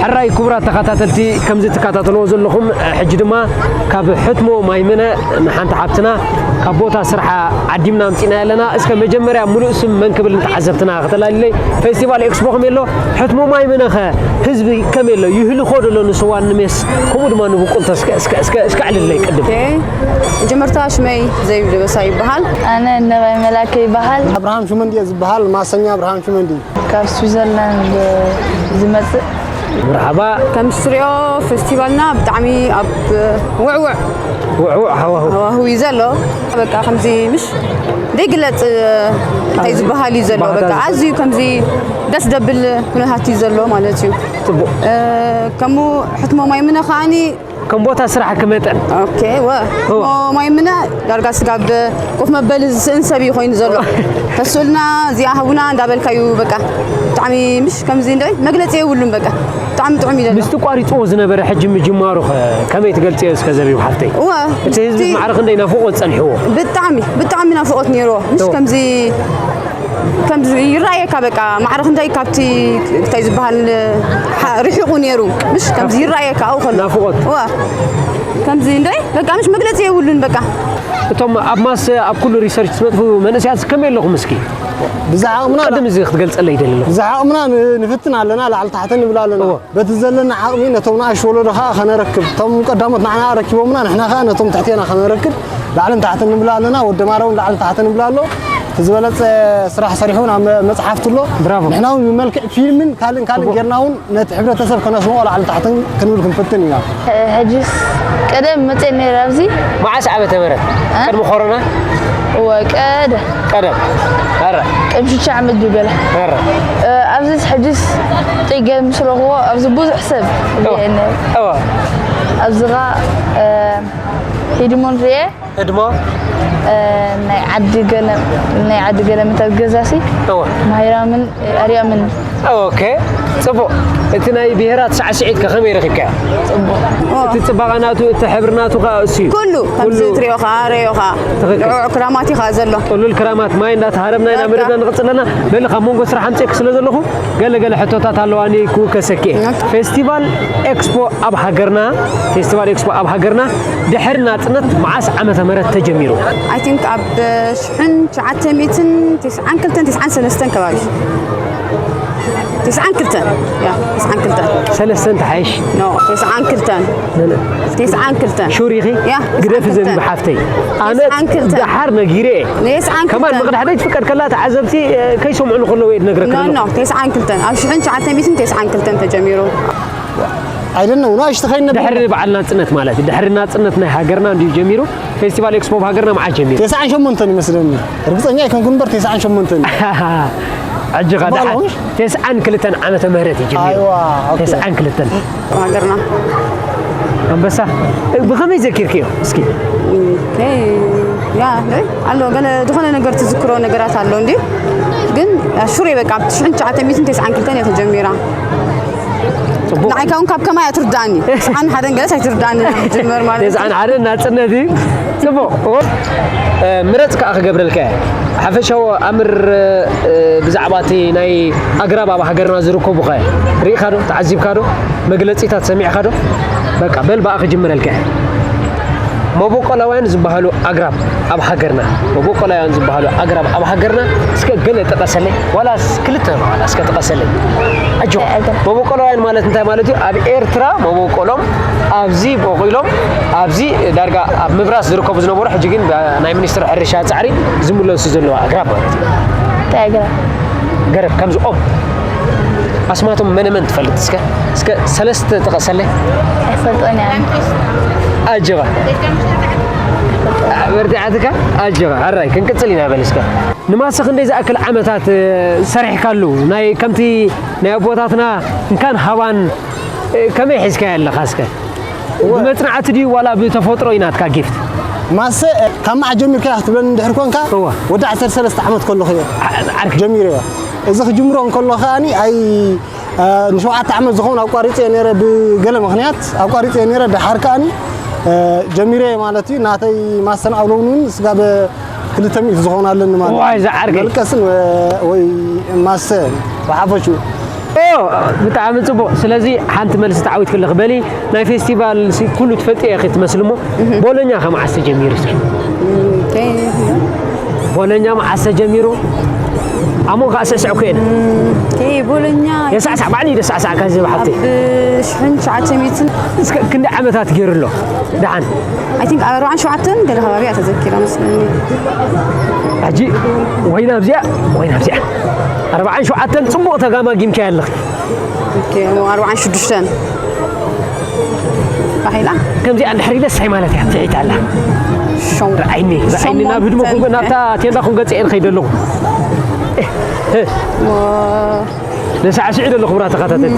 ሕራይ ክቡራት ተኸታተልቲ፣ ከምዚ ትከታተልዎ ዘለኹም፣ ሕጂ ድማ ካብ ሕትሞ ማይምነ ንሓንቲ ሓብትና ካብ ቦታ ስርሓ ዓዲምና ኣምጺእና ኣለና። እስከ መጀመርያ ሙሉእ ስም መን ክብል ንተዓዘብትና ከተላልለይ። ፌስቲቫል ኤክስፖ ከመይ ኣሎ? ሕትሞ ማይምነኸ ህዝቢ ከመይ ኣሎ? ይህልኾ ዶ ኣሎ ንስዋን ንሜስ? ከምኡ ድማ ንብቁልተ እስከ፣ እስከ፣ እስከ፣ እስከ ኣዕልለይ ቅድም። ኦኬ፣ መጀመርታ ሽመይ ዘይብ ደበሳ ይበሃል። ኣነ እነባይ መላከ ይበሃል። ኣብርሃም ሽመንዲ እየ ዝበሃል። ማሰኛ ኣብርሃም ሽመንዲ። ካብ ስዊዘርላንድ ዝመጽእ። መርሓባ። ከም እትሪኦ ፌስቲቫልና ብጣዕሚ ኣብ ውዕውዕ ውዕውዕ ሃዋህው። ሃዋህው እዩ ዘሎ። በቃ ከምዚ ምሽ ዘይግለጽ እንታይ ዝበሃል እዩ ዘሎ። በቃ ኣዝዩ ከምዚ ደስ ደብል ኩነታት እዩ ዘሎ ማለት እዩ። ጽቡቕ። እ፣ ከምኡ ሕትሞ ማይምነ ከዓኒ ከም ቦታ ስራሕኪ መጠን። ኦኬ፣ ወ-፣ እዋ። ሞ-፣ ማይምነ ዳርጋ ስጋብ ኮፍ መበሊ ዝስእን ሰብ እዩ ኮይኑ ዘሎ። ተስኡልና እዚኣ ሃቡና እንዳበልካ እዩ በቃ። ብጣዕሚ ምሽ ከምዚ እንደ መግለጺ የብሉን በቃ። ብጣዕሚ ጥዑም እዩ ዘሎ። ምስቲ ቋሪጽዎ ዝነበረ ሕጂ ምጅማሩ ኸ ከመይ ትገልጽዮ እስከ ዘቢብ ሓፍተይ? እዋ፣ እቲ ህዝቢ ምስቲ ማዕረ ክንደይ ናፍቖት ጸኒሕዎ? ብጣዕሚ፣ ብጣዕሚ ናፍቖት ነይርዎ። ምሽ እዋ። ከምዚ ከምዚ ይረኣየካ በቃ ማዕረ ክንደይ ካብቲ እንታይ ዝበሃል ሓ-፣ ርሒቑ ነይሩ። ምሽ ከምዚ ይረኣየካ ኣብኡ ከሎ። ናፍቖት። እዋ። ከምዚ እንደ በቃ ምሽ መግለጺ የብሉን በቃ። እቶም ኣብ ማስ ኣብ ኩሉ ሪሰርች ትነጥፉ መንእሰያት ከመይ ኣለኹም እስኪ? ብዛዕባ ዓቕምና ቅድም እዚ ክትገልጸለይ ይደሊ ኣለኹ። ብዛዕባ ዓቕምና ን-፣ ንፍትን ኣለና፣ ላዕሊ ታሕቲ ንብል ኣለና። እዎ። በቲ ዘለና ዓቕሚ ነቶም ንኣሽቱ ወለዶ ኸኣ ኸነረክብ፣ እቶም ቀዳሞት ንዓና ኣረኪቦምና፣ ንሕና ኸኣ ነቶም ትሕቴና ኸነረክብ ላዕልን ታሕትን ንብል ኣለና። ወዲ ማራ እውን ላዕሊ ታሕቲ ንብል ኣሎ። እቲ ዝበለጸ ስራሕ ሰሪሑ ናብ መ-፣ መጽሓፍቲ ኣሎ። ብራቮ። ንሕና እውን ብመልክዕ ፊልምን ካልእን ካልእን ጽቡቕ። ጌርና እውን ነቲ ሕብረተሰብ ከነስምዖ ላዕሊ ታሕትን ክንብል ክንፍትን ኢና። ሕጅስ ቀደም መጽእ ነይረ ኣብዚ። መዓስ ዓመተ ምህረት? እ? ቅድሚ ኮሮና? እወ፣ ቀደ-፣ ቀደም። ኣረ። ቅድሚ ሽዱሽተ ዓመት ድዩ ገለ? ኣረ። እ፣ ኣብዚስ ሕጅስ ጥገ ምስ ረኽቦ ኣብዚ ብዙሕ ሰብ እወ። ሪኤ ነይረ። እወ። ኣብዚ ኸኣ፣ እ፣ ሂድሞን ሪኤ። ህድሞ? እ፣ ናይ ዓዲ ገለ-፣ ናይ ዓዲ ገለመታት ገዛሲ እወ። ማሂራምን ኣርያምን። ኦኬ፣ ጽቡቕ። እቲ ናይ ብሄራት ሳዕስዒት ከ ከመይ ረኺብካዮ? ጽቡቕ። እቲ ጽባቐ ናቱ፣ እቲ ሕብሪ ናቱ ከኣ እሱ እዩ። ኩሉ ከምዚ ኩሉ ትሪኦ ከኣ፣ ረዮ ከኣ። ትኽክል። ልዑዕ ክራማት እዩ ከኣ ዘሎ። ጥሉል ክራማት፣ ማይ እንዳተሃረምና ኢና ዳርጋ። መደብና ንቕጽል ኣለና። በሊ፣ ካብ መንጎ ስራሕ ኣምጺእኪ ስለ ዘለኹ፣ ገለ ገለ ሕቶታት ኣለዋኒ ክውከሰኪ እየ። ኦኬ። ፌስቲቫል ኤክስፖ ኣብ ሃገርና፣ ፌስቲቫል ኤክስፖ ኣብ ሃገርና ድሕሪ ናጽነት መዓስ ዓመተ ምህረት ተጀሚሩ? I think ኣብ ሽሕን ትሽዓተ ሚእትን ተስዓን ክልተን ተስዓን ሰለስተን ከባቢ። ተስዓን ክልተን። ያ፣ ተስዓን ክልተን። ሰለስተን ተሓይሽ? ኖ፣ ተስዓን ክልተን። ነ-፣ ነ-፣ ተስዓን ክልተን። ሹር ኢኺ? ያ፣ ግደፊ ተስዓን ዘቢብ ክልተን። ሓፍተይ። ኣነ ተስዓን ክልተን። ደሓር ነጊረ እየ። ተስዓን ከማን ክልተን። መቕዳሕተይ ትፍቀድ ከላ ተዓዘብቲ፣ እ፣ ከይሰምዑ ንኸለዉ እየ ድነግረኪ ኖ፣ ዘለኹ። ኖ፣ ተስዓን ክልተን። ኣብ ሽሕን ትሽዓተ ሚእትን ተስዓን ክልተን ተጀሚሩ። I don't know፣ ንኣሽቱ ኸይንነብር። ድሕሪ በዓል ናጽነት ማለት እዩ። ድሕሪ ናጽነት ናይ ሃገርና እንድዩ ጀሚሩ። ፌስቲቫል ኤክስፖ ኣብ ሃገርና መዓስ ጀሚሩ? ተስዓን ሸሞንተን ይመስለኒ። ርግጸኛ ኣይኮንኩን እምበር ተስዓን ሸሞንተን። ሕጂ ኸ ጽቡቕ ደሓን ኣለኹ። ተስዓን ክልተን ዓመተ ምህረት እዩ ጀሚሩ። ኣይዋ፣ ኦኬ። ተስዓን ክልተን። ሃገርና። ኣንበሳ፣ ብኸመይ ዘኪርክዮ? እስኪ። ኦኬ። ያ፣ ኣሎ፣ ገለ ዝኾነ ነገር ትዝክሮ ነገራት ኣሎ እንድዩ። ግን፣ ሹር እየ፣ በቃ፣ ኣብ ሽሕን ትሽዓተ ሚእትን ተስዓን ክልተን እያ ተጀሚራ። ጽቡቕ። ንዓይ ከኣ እውን ካብ ከማይ እያ ትርድኣኒ። ተስዓን ሓደን ገለስ ኣይትርድኣኒ፣ ጅመር ማለት እዩ። ተስዓን ሓደን ናጽነት እዩ። ጽቡቕ። እ፣ ምረጽ ከኣ ክገብረልካ እየ። ሓፈሻዊ ኣምር፣ እ፣ ብዛዕባ እቲ ናይ ኣግራብ ኣብ ሃገርና ዝርከቡ ከ ርኢኻ ዶ? ተዓዚብካ ዶ? መግለጺታት ሰሚዕካ ዶ? በቃ፣ በል ብኣ ክጅምረልካ እየ። መበቆላውያን ዝበሃሉ ኣግራብ ኣብ ሃገርና፣ መበቆላውያን ዝበሃሉ ኣግራብ ኣብ ሃገርና እስከ ገለ ጥቀሰለይ፣ ዋላስ ክልተ ዋላ እስከ ጥቀሰለይ። ኣጆኻ። ኣግራብ። መበቆላውያን ማለት እንታይ ማለት እዩ? ኣብ ኤርትራ መበቆሎም ኣብዚ በቂሎም፣ ኣብዚ ዳርጋ ኣብ ምብራስ ዝርከቡ ዝነበሩ፣ ሕጂ ግን ብ-፣ ናይ ሚኒስትሪ ሕርሻ ጻዕሪ ዝምለሱ ዘለዉ ኣግራብ ማለት እዩ። እንታይ ኣግራብ? ገረብ፣ ከምዚ ኦም። ኣስማቶም መነ መን ትፈልጥ? እስከ፣ እስከ ሰለስተ ጥቀሰለይ። ኣይፈልጦን እየ ኣነ። ኣጆኻ። በርቲዓትካ? ኣጆኻ። ኣራይ፣ ክንቅጽል ኢና በል እስከ። ንማሰ ክንደይ ዝኣክል ዓመታት፣ እ፣ ሰሪሕካሉ? ናይ ከምቲ ናይ ኣቦታትና እንካን ሃባን፣ እ፣ ከመይ ሒዝካዮ ኣለኻ እስከ? እወ። ብመጽናዕቲ ድዩ ዋላ ብተፈጥሮ እዩ ናትካ ጊፍት? ማሰ፣ ካብ መዓስ ጀሚርካ ክትብለኒ እንድሕር ኮንካ፣ እወ። ወዲ ዓሰርተ ሰለስተ ዓመት ከለኹ እየ ዓ-፣ ዓርኪ። ጀሚረዮ። እዚ ክጅምሮ እንከሎ ከኣኒ ኣይ፣ እ፣ ንሸውዓተ ዓመት ዝኸውን ኣቋሪጸዮ ነይረ ብገለ ምኽንያት፣ ኣቋሪጸዮ ነይረ። ደሓር ከኣኒ፣ እ፣ ጀሚረዮ ማለት እዩ። ናተይ ማሰን ኣውሎውን እውን ስጋብ ክልተ ሚእቲ ዝኾን ኣለኒ ማለት እዩ። ዋይ፣ ዝዓርከይ። መልቀስን ወ-፣ ወይ ማሰ ብሓፈሽኡ። ብጣዕሚ ጽቡቕ። ስለዚ ሓንቲ መልሲ ተዓዊትኪ ኣለኺ። በሊ ናይ ፌስቲቫል ሲ ኩሉ ትፈልጥዮ ኢኺ ትመስሊ እሞ፣ ቦሎኛ ከ መዓስ ተጀሚሩ እስኪ? ቦሎኛ መዓስ ተጀሚሩ? ኣሞ ከዓ ስዕስዕ እኮ እየን። ቦሎኛ የሳዕሳዕ ባዕሉ ይደሳዕሳዕ ካዚ ብሓፍቲ ሽሕን ትሽዓተ ሚእትን እስከ ክንዲ ዓመታት ገይሩ ኣሎ። ደሓን I think ኣርባዓን ሸውዓተን ገለ ከባቢ እያ ተዘኪራ መስለኒ። ሕጂ ወይ ናብዚኣ ወይ ናብዚኣ ኣርባዓን ሸውዓተን ጽቡቕ ተጋማጊምካያ ኣለኺ። ኦኬ፣ ኣርባዓን ሽዱሽተን ባሒላ ከምዚኣ እንድሕር ኢለ ሳይ ማለት እያ ትዒት ኣላ። ሸው ረኣይኒ ረኣይኒ ናብ ህድሞ ሸሞንተን። ክጎ ናብታ ቴንዳ ክገጽ እየ ንኸይደ ኣለኹ። ነሳዕስዒ ደሎ ክቡራ ተኸታተልቲ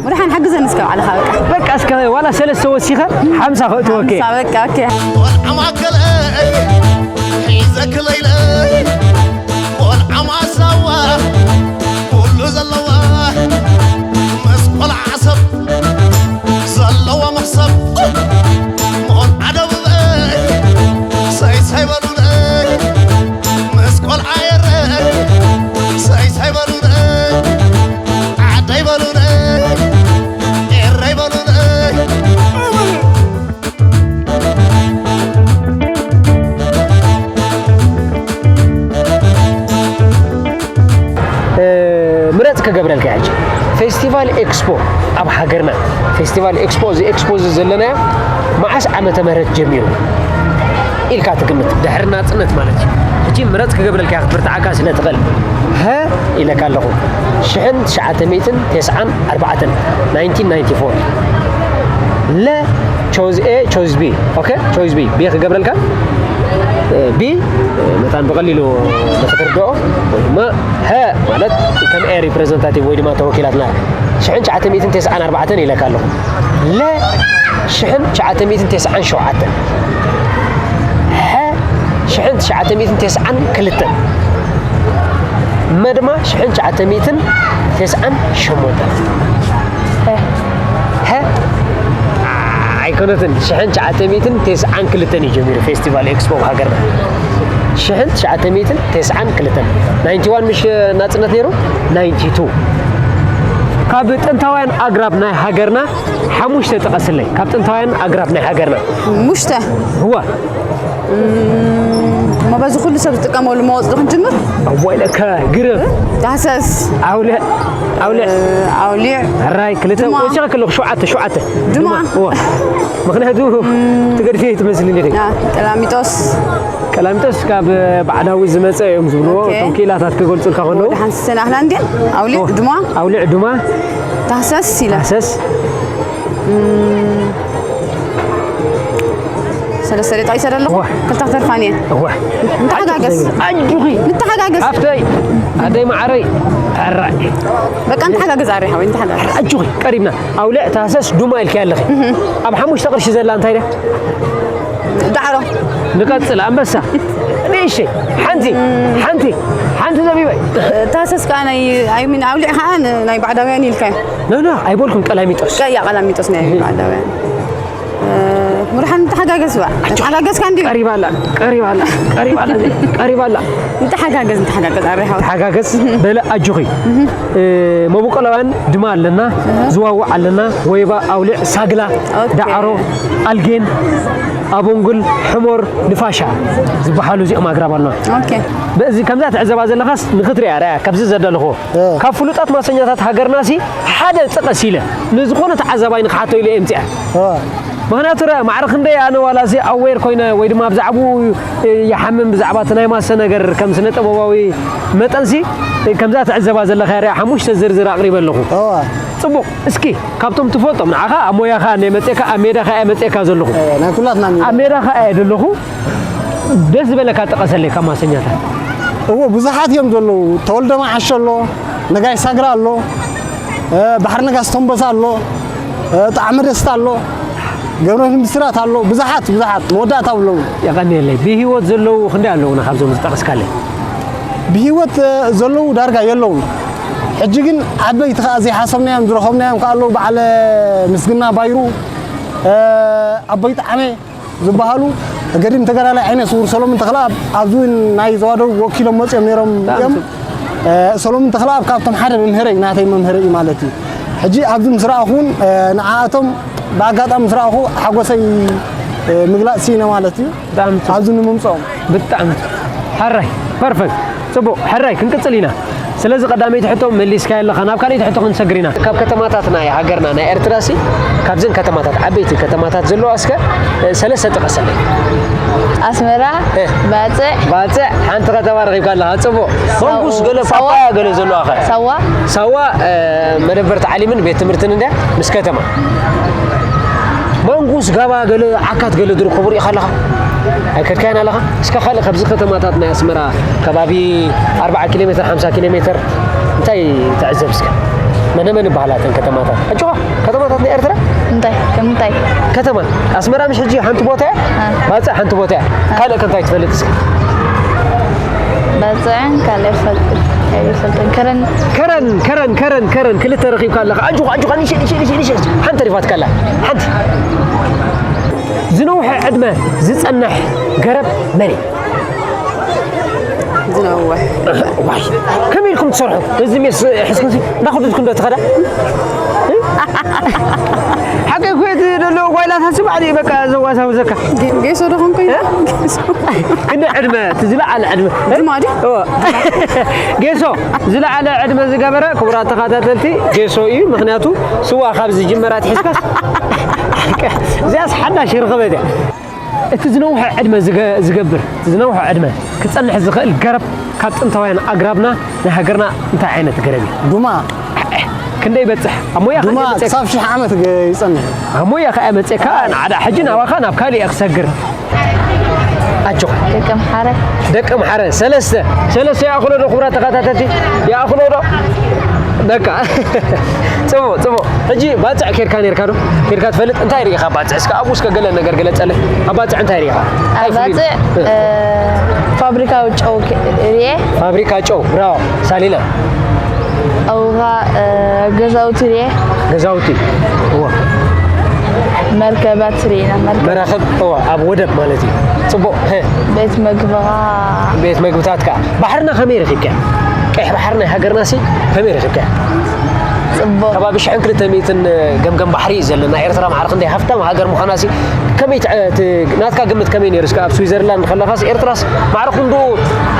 ወደሓን ሓግዘኒ እስከ ባዕልኻ በቃ በቃ እስከ ዋላ ሰለስተ ወሲኸ ሓምሳ ከእትወኪ ሓምሳ በቃ ኦኬ ቆልዓ ማከለይ ሒዘ ክለይለይ ቆልዓ ማሳዋ ኩሉ ዘለዋ ምስ ቆልዓ ሰብ ዘለዋ መኽሰብ ሞን ዓደብበይ ሰይሰይ በሉለይ ምስ ቆልዓ የረይ ሰይሰይ በሉለይ ዓደይ በሉለይ ኤረይ በሉለይ ምረፅ ክገብረልካ ሕጂ ፌስቲቫል ኤክስፖ ኣብ ሃገርና ፌስቲቫል ኤክስፖ እዚ ኤክስፖ እዚ ዘለናዮ መዓስ ዓመተ ምህረት ጀሚሩ ኢልካ ትግምት ድሕሪ ናፅነት ማለት እዩ ሕጂ ምረፅ ክገብረልካ ክትብርትዓካ ስለ ትኽእል ሀ ኢለካ ኣለኹ ሽሕን ትሽዓተ ሚእትን ተስዓን ኣርባዕተን ናይንቲን ናይንቲ ፎር ለ ቾዝ ኤ ቾዝ ቢ ኦኬ ቾዝ ቢ ቢ ክገብረልካ ቢ መታን ብቐሊሉ ንክትርድኦ ወይ ድማ ሀ ማለት ከም ኤ ሪፕሬዘንታቲቭ ወይ ድማ ተወኪላትና ሽሕን ትሽዓተ ሚእትን ተስዓን ኣርባዕተን ኢለካ ኣለኹ ለ ሽሕን ትሽዓተ ሚእትን ተስዓን ሸውዓተን ሐ ሽሕን ትሽዓተ ሚእትን ተስዓን ክልተን መ ድማ ሽሕን ትሽዓተ ሚእትን ተስዓን ሸሞንተን ሀ ኣይኮነትን ሽሕን ትሽዓተ ሚእትን ተስዓን ክልተን እዩ ጀሚሩ ፌስቲቫል ኤክስፖ ኣብ ሃገርና ሽሕን ትሽዓተ ሚእትን ተስዓን ክልተን ናይንቲ ዋን ምሽ ናፅነት ነይሩ ናይንቲ ቱ ካብ ጥንታውያን ኣግራብ ናይ ሃገርና ሓሙሽተ ጥቀስለይ ካብ ጥንታውያን ኣግራብ ናይ ሃገርና ሙሽተ እዋ እሞ በዚ ኩሉ ሰብ ዝጥቀመሉ መወፅኢ ክንጅምር እዋ ኢለካ ግርም ዳህሰስ ኣውልዕ ኣውልዕ ኣውሊዕ ሕራይ ክልተ ድማ። ወሲኸ ከለኹ ሸውዓተ ሸውዓተ ድማ። እዋ ምክንያቱ ትገድፊ ትመስልኒ ደ ያ፣ ቀላሚጦስ ቀላሚጦስ ካብ ባዕዳዊ ዝመፀ እዮም ዝብልዎ ኦኬ። እቶም ክኢላታት ክገልፁልካ ከለዉ ወደ ሓንስን ኣህላንድን ኣውሊዕ ድማ ኣውሊዕ ድማ ታህሰስ ኢለ ኣሰስ ሰለስተ ደቂቃ ይሰደ ኣለኹ ዋ። ክልተ ክተርፋን እየን እዋ ንተሓጋገዝ ኣጆኺ ንተሓጋገዝ ኣፍተይ ኣደይ ማዓረይ ኣራይ በቃ ንተሓጋገዝ ኣሪ ሓወይ ንተሓጋገዝ ኣጆኺ ቀሪብና ኣውሊዕ ታህሰስ ድማ ኢልኪ ኣለኺ ኣብ ሓሙሽተ ቅርሺ ዘላ እንታይ ደ ዳዕሮ ንቀፅል ኣንበሳ ንእሽተይ ሓንቲ ሓንቲ ሓንቲ ዘቢበይ ታህሰስ ከዓ ናይ ኣይሚን ኣውሊዕ ከዓ ን- ናይ ባዕዳውያን ኢልካ ኖ ኖ ኣይበልኩም ቀላሚጦስ ቀያ ቀላሚጦስ ናይ ባዕዳውያን ምርሓን ንተሓጋገዝ ባ ተሓጋገዝካ እንዲ ቀሪባ ኣላ ቀሪባ ኣላ ቀሪባ ኣላ ቀሪባ ኣላ ንተሓጋገዝ ንተሓጋገዝ ኣሪ ሓወይ ተሓጋገዝ በለ ኣጆኺ መበቆላውያን ድማ ኣለና ዝዋዋዕ ኣለና ወይባ ኣውሊዕ ሳግላ ኦኬ። ዳዕሮ ኣልጌን ኣቦንጉል ሕሞር ንፋሻ ዝበሃሉ እዚኦም ኣግራብ ኣለና ኦኬ በዚ ከምዛ ትዕዘባ ዘለኻስ ንክትሪያ ርያ ካብዚ ዘዳለኹ ካብ ፍሉጣት ማሰኛታት ሃገርና ሲ ሓደ ጥቐስ ኢለ ንዝኾነ ተዓዛባይ ንክሓቶ ኢለ እየ ምፅኣ ምክንያቱ ረ ማዕረ ክንደይ ኣነ ዋላ ሲ ኣዌር ኮይነ ወይ ድማ ብዛዕባኡ ይሓምም ብዛዕባ እቲ ናይ ማሰ ነገር ከም ስነ ጥበባዊ መጠን ሲ ከምዛ ትዕዘባ ዘለኻ ርያ ሓሙሽተ ዝርዝር ኣቕሪበ ኣለኹ እዋ ፅቡቕ እስኪ ካብቶም ትፈልጦም ንዓኻ ኣብ ሞያኻ ናይ መፅእካ ኣብ ሜዳኻ እየ መፅእካ ዘለኹ ናይ ኩላትና ሚ ኣብ ሜዳኻ እየ ዘለኹ ደስ ዝበለካ ጠቐሰለይ ካብ ማሰኛታት እዎ ብዙሓት እዮም ዘለዉ ተወልደ መዓሾ ኣሎ ነጋይ ሳግራ ኣሎ እ፣ ባሕሪ ነጋስ ተንበሳ ኣሎ እ፣ ጣዕሚ ደስታ ኣሎ ገብረህን ብስራት ኣሎ ብዙሓት ብዙሓት መወዳእታ ኣለዉ የቐንየለይ ብህይወት ዘለዉ ክንደይ ኣለዉና ካብዞም ዝጠቐስካለይ ብህይወት እ፣ ዘለዉ ዳርጋ የለዉን ሕጂ ግን ዓበይቲ ከዓ ዘይሓሰብናዮም ዝረኸብናዮም ከዓ ኣለዉ በዓለ ምስግና ባይሩ እ፣ ኣቦይ ጣዕመ ዝበሃሉ ገዲም ተጋዳላይ ዓይነ ስውር ሰሎምን ተኽለኣብ ኣብዚ እውን ናይ ዘዋደው ወኪሎም መፅኦም ነይሮም እዮም ሰሎሙን ተኽለኣብ ካብቶም ሓደ መምህረይ፣ ናተይ መምህረይ እዩ ማለት እዩ። ሕጂ ኣብዚ ምስ ረኣኹ እውን ንዓኣቶም ብኣጋጣሚ ምስ ረኣኹ ሓጎሰይ ምግላፅ ስኢነ ማለት እዩ። ኣብዚ ንምምፅኦም። ብጣዕሚ ሕራይ። ፐርፈክት። ፅቡቕ። ሕራይ ክንቅፅል ኢና። ስለዚ ቀዳመይቲ ሕቶ መሊስካያ ኣለኻ። ናብ ካልኣይቲ ሕቶ ክንሰግር ኢና። ካብ ከተማታት ናይ ሃገርና ናይ ኤርትራ ሲ ካብዘን ከተማታት ዓበይቲ ከተማታት ዘለዋ እስከ ሰለስተ ጥቀሰለይ። ኣስመራ፣ ባጽዕ። ባጽዕ ሓንቲ ከተማ ረኺብካ ኣለኻ። ጽቡቕ። መንጉስ ገለ ፓፓያ ገለ ዘለዋ ኸ? ሳዋ። ሳዋ መደበር ተዓሊምን ቤት ትምህርትን እንድያ ምስ ከተማ። መንጉስ ጋባ ገለ ዓካት ገለ ዝርከቡ ርኢኻ ኣለኻ? ኣይከድካያን ኣለኻ? እስከ ካልእ ካብዚ ከተማታት ናይ ኣስመራ ከባቢ ኣርብዓ ኪሎ ሜትር፣ ሓምሳ ኪሎ ሜትር እንታይ ትዕዘብ እስከ? መነ መን ይበሃላ እተን ከተማታት? ኣጆኻ፣ ከተማታት ናይ ኤርትራ? እንታይ? ከም እንታይ? ከተማ ኣስመራ ምሽ ሕጂ ሓንቲ ቦታ እያ? ባጽዕ ሓንቲ ቦታ እያ። ካልእ ከ እንታይ ትፈልጥ እስከ? ባጽዕን ካልእ ፈልጥ ኣይፈልጥን። ከረን። ከረን፣ ከረን፣ ከረን፣ ከረን፣ ክልተ ረኺብካ ኣለኻ። ኣጆኻ፣ ኣጆኻ፣ ንእሽተይ፣ ንእሽተይ፣ ንእሽተይ፣ ንእሽተይ። ሓንቲ ተሪፋትካ ኣላ። ሓንቲ። ዝነውሐ ዕድመ ዝጸንሕ ገረብ መን እዩ? ዝነውሕ። ዋይ፣ ከመይ ኢልኩም ትሰርሑ? እዚ ሜስ ሕዝኩምሲ እንዳኸደድኩም ዶ ትኸዳ? ሓቂ እኮ እቲ ዘሎ ጓይላታት ስማዕ ድዩ በቃ ዘዋሳውዘካ? ጌ- ጌሶ ዶ ኾንኩ? እ? ጌሶ። ክንዲ ዕድመ፣ እቲ ዝለዓለ ዕድመ። ጅማ ድዩ? እወ። ጌሶ፣ ዝለዓለ ዕድመ ዝገበረ ክቡራት ተኸታተልቲ ጌሶ እዩ። ምኽንያቱ ስዋ ካብ ዝጅመር ኣትሒዝካስ እዚኣስ ሓዳሽ ርኽበት እያ። እቲ ዝነውሐ ዕድመ ዝገ- ዝገብር፣ እቲ ዝነውሐ ዕድመ ክጸንሕ ዝኽእል ገረብ ካብ ጥንታውያን ኣግራብና ናይ ሃገርና እንታይ ዓይነት ገረብ እዩ? ዱማ። ክንደይ ይበጽሕ? ኣብ ሞያ ዱማ ክንደይ ይበጽሕ? ክሳብ ሽሕ ዓመት ገ- ይጸንሕ። ኣብ ሞያ ከኣ መጽእካ ንዓዳ ሕጂ ናባኻ ናብ ካልእ እየ ክሰግር። ኣጆኻ። ደቂ ኣምሓረ። ደቂ ኣምሓረ ሰለስተ ሰለስተ ይኣኽሎ ዶ ክቡራት ተኸታተልቲ? ይኣኽሎ ዶ? በቃ። ጽቡቕ፣ ጽቡቕ። ሕጂ ባጽዕ ኬድካ ኔርካ ዶ? ኬድካ ትፈልጥ? እንታይ ርኢኻ ባጽዕ? እስከ ኣብኡ እስከ ገለ ነገር ግለጸለይ። ኣብ ባጽዕ እንታይ ርኢኻ? እንታይ ኣብ ፍሉይ? ባጽዕ፣ እ። እ፣ ፋብሪካ ጨው ከ-፣ ርኤ። ፋብሪካ ጨው፣ ብራቮ፣ ሳሊና። ኣብኡ ኸኣ፣ እ፣ ገዛውቲ ርኤ። ገዛውቲ፣ እወ። መርከባት ርኢና፣ መርከብ። መራኽብ፣ እወ፣ ኣብ ወደብ ማለት እዩ። ጽቡቕ፣ ሀ። ቤት መግቢ ኸኣ። ቤት መግብታት ከኣ። ባሕርና ከመይ ረኺብካያ? ቀይሕ ባሕሪ ናይ ሃገርናሲ ከመይ ረኺብካያ? ጽቡቕ። ከባቢ ሽሕን ክልተ ሚእትን ገምገም ባሕሪ እዩ ዘለና። ኤርትራ ማዕረ ክንደይ ሃፍታም ሃገር ምዃናሲ ከመይ ትዕ-፣ ት-፣ ናትካ ግምት ከመይ ነይሩ? እስከ ኣብ ስዊዘርላንድ ከለኻስ ኤርትራስ ማዕረ ክንድኡ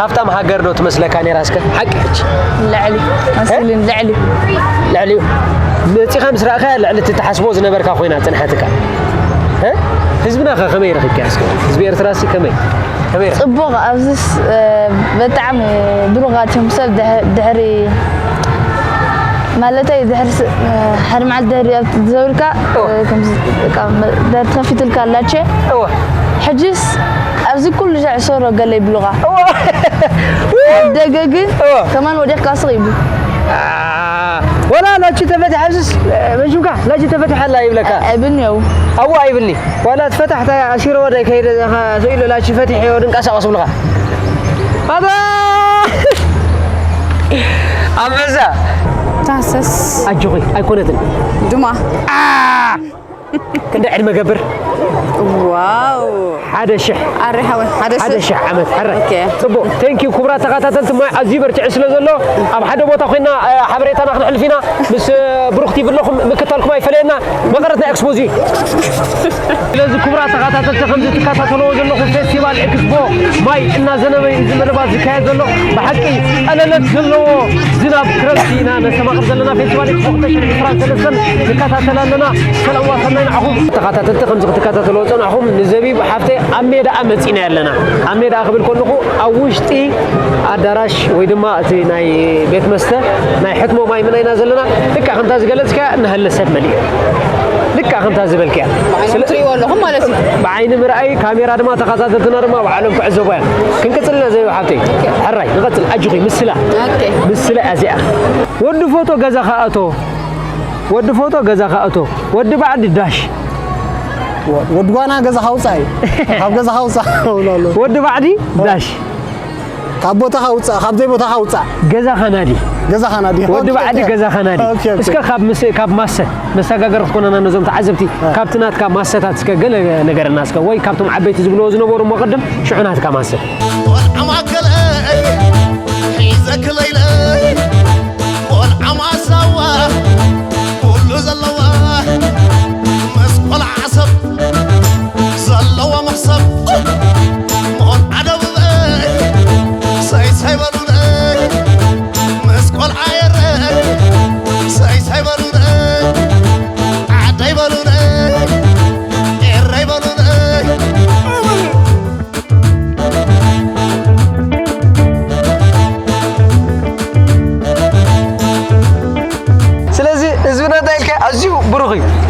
ሃፍታም ሃገር ዶ ትመስለካ ነይራ? እስከ ሓቂ ሕጂ። ልዕሊ መሲሉኒ፣ ልዕሊ። ልዕሊኡ መጺኻ ምስ ረኣኻያ ልዕሊ እቲ ትሓስቦ ዝነበርካ ኮይና ጽንሓትካ። እ? ህዝብና ከ ከመይ ረኺብካያ? እስከ ህዝቢ ኤርትራሲ ከመይ? ከመይ ረኺብካያ? ጽቡቕ፣ ኣብዚስ፣ እ፣ ብጣዕሚ ድሩኻት እዮም። ሰብ ድሕ-፣ ድሕሪ፣ ማለተይ ድሕሪ ስ-፣ እ፣ ሓደ መዓልቲ ድሕሪ ኣብ ትዘውርካ፣ እ፣ ከምዚ በቃ መ-፣ ድሕሪ ተኸፊትልካ ኣላቸ። እወ። ሕጂስ ኣብዚ ኩሉ ሻዕ ሶሮ ገለ ይብሉኻ። እወ። ኣብ ደገ ግን እወ። ከማን ወዲቕካ ስቕ ይብሉ። አ፣ ወላ ላቺ ተፈቲሐ ኣብዚስ፣ እ፣ መን ሽምካ? ላቺ ተፈቲሐ ኣላ ይብለካ። እ፣ እብኒ የው። ኣዋ ይብልኒ። ዋላ ትፈታሕታ ኣሲሮ ወደ ከይደ ዘኻ ስኢሎ ላቺ ፈቲሐ ወደ እንቀሳቐስ ብልኻ። ኣባ! ኣንበሳ! ታሰስ። ኣጆኺ፣ ኣይኮነትን። ድማ። አ! ክንደይ ዕድመ ገብር? ዋው! ሓደ ሽሕ። ኣረ ሓወይ፣ ሓደ ሓደ ሽሕ። ሽሕ ዓመት፣ ሕራይ። ኦኬ። ጽቡቕ። ቴንክ ዩ፣ ክቡራት ተኸታተልቲ፣ ማይ ኣዝዩ በርቲዑ ስለ ዘሎ፣ ኣብ ሓደ ቦታ ኮይና፣ እ፣ ሓበሬታና ክነሕልፍ ኢና። ምስ፣ እ፣ ብሩኽቲ ይብለኹም፣ ምክታልኩም ኣይፈለየና። መቐረት ናይ ኤክስፖ እዚ። ስለዚ ክቡራት ተኸታተልቲ፣ ከምዚ ትከታተልዎ ዘለኹም ፌስቲቫል ኤክስፖ ማይ እናዘነበ እዩ እዚ መደባት ዝካየድ ዘሎ። ብሓቂ ጠለለት ዘለዎ ዝናብ ክረምቲ ኢና ነስተማቕር ዘለና። ፌስቲቫል ኤክስፖ ክልተ ሽሕን ዕስራን ሰለስተን ንከታተል ኣለና። ሰላም ዋሰናይ ንዓኹም። ተኸታተልቲ፣ ከምዚ ክትከታተልዎ ጸናሕኹም፣ ንዘቢብ ሓፍተይ ኣብ ሜዳኣ መጺና ኣለና። ኣብ ሜዳኣ ክብል ከለኹ ኣብ ውሽጢ ኣዳራሽ ወይ ድማ እቲ ናይ ቤት መስተ ናይ ሕትሞ ማይ ምና ኢና ዘለና። ልክዕ ከምታ ዝገለጽካያ እናሃለ ሰብ መሊኡ። ልክዕ ከምታ ዝበልካያ። ብዓይኖም ስለ-፣ ትርእይዎ ኣለኹም ማለት እዩ። ብዓይኒ ምርኣይ፣ ካሜራ ድማ ተኸታተልትና ድማ ባዕሎም ክዕዘቡ እዮም። ክንቅጽል ኢና ዘቢብ ሓፍተይ። ሕራይ፣ ንቐጽል። ኣጆኺ፣ ምስላ። ኦኬ። ምስላ እያ እዚኣ። ወዲ ፎቶ ገዛኻ እቶ። ወዲ ፎቶ ገዛኻ እቶ። ወዲ ባዕዲ ዳሽ። ወ-፣ ወዲ ጓና ገዛኻ ውጻእ እዩ። ካብ ገዛኻ ውጻእ እብሎ ኣለኹ። ወዲ ባዕዲ ዳሽ። ካብ ቦታኻ ውጻእ፣ ካብ ዘይቦታኻ ውጻእ። ገዛኻ ናዲ። ገዛኻ ናዲ። ወዲ ኦኬ፣ ባዕዲ ኦኬ። ገዛኻ ናዲ። ኦኬ፣ ኦኬ። እስከ ካብ ምስ-፣ ካብ ማሰ መሰጋገሪ ክትኮነና ነዞም ተዓዘብቲ እ። ካብቲ ናትካ ማሰታት እስከ ገለ ነገርና እስከ ወይ ካብቶም ዓበይቲ ዝብልዎ ዝነበሩ እሞ ቅድም ሽዑ ናትካ ማሰ። ቆልዓ ማእከለይ ሒዘኪ ለይለይ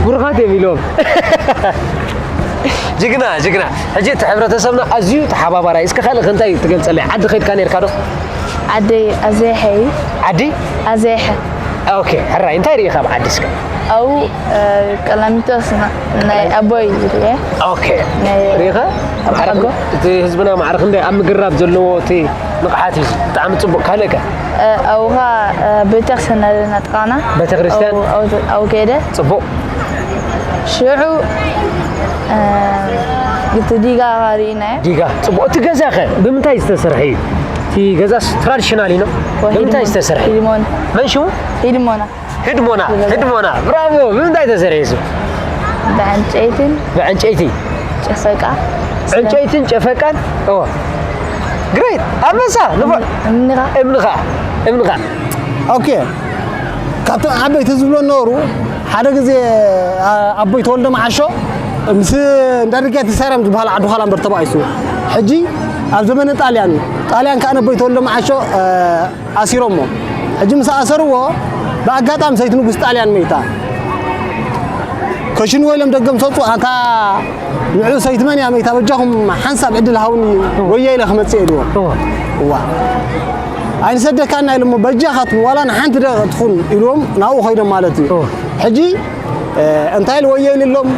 ብሩኻት እዮም ኢሎም። ጅግና ጅግና። ሕጂ እቲ ሕብረተሰብና ኣዝዩ ተሓባባራይ። እስከ ካልእ ከ እንታይ ትገልጸለይ? ዓዲ ከይድካ ነርካ ዶ? ዓደይ ኣዘይሐ እዩ። ዓዲ ኣዘይሐ ኦኬ። ሕራይ እንታይ ርኢኻ ኣብ ዓዲ እስከ? ኣብኡ ቀላሚጦስ ናይ ኣቦይ ዝርኤ ኦኬ። ናይ ርኢኻ? ኣቦ እቲ ህዝብና ማዕረ ክንደይ ኣብ ምግራብ ዘለዎ እቲ ንቕሓት እዩ። ብጣዕሚ ጽቡቕ። ካልእ ከ? ኣብኡ ኸ ቤተክርስትያን ኣለና ጥቓና። ቤተክርስትያን? ኣብኡ ከይደ ጽቡቕ። ሽዑ እቲ ዲጋ ርኢናዮ። ዲጋ ጽቡቕ። እቲ ገዛ ከ ብምንታይ ዝተሰርሐ እዩ? እቲ ገዛስ ትራዲሽናል እዩ ነው? ብምንታይ ዝተሰርሐ እዩ? ሂድሞና መን ሽሙ? ሂድሞና ህድሞና። ህድሞና። ብራቮ። ብምንታይ ተሰርሐ እዩ እሱ? ብዕንጨይትን ብዕንጨይቲ። ጨፈቃ ዕንጨይትን ጨፈቃን። እዎ። ግሬት ኣንበሳ። ንፉዕ። እምኒ ኸ? እምኒ ኸ? እምኒ ኸ? ኦኬ። ካብቶም ዓበይቲ ዝብሎ ነበሩ ሓደ ግዜ ኣቦይ ተወልደ መዓሾ ምስ እንዳርጌት ሰረም ዝበሃል ዓዲ ዃላ እምበር ተባኢሱ። ሕጂ ኣብ ዘመነ ጣልያን ጣልያን ከዓ ነቦይ ተወልደ መዓሾ ኣሲሮሞ። ሕጂ ምስ ኣሰርዎ ብኣጋጣሚ ሰይቲ ንጉስ ጣልያን መይታ። ከሽንዎ ኢሎም ደገ ምስ ወፁ ኣንታ ንዑ ሰይቲ መን እያ መይታ በጃኹም ሓንሳብ ዕድል ሃውኒ ወየ ኢለ ክመፅእ ኢልዎም። እዋ ኣይንሰደካና ኢሎሞ በጃኻትኩም ዋላ ንሓንቲ ደቂቕ ትኹን ኢልዎም ናብኡ ከይዶም ማለት እዩ። ሕጂ እንታይ ኢሉ ወየ ኢሉ ኢሎም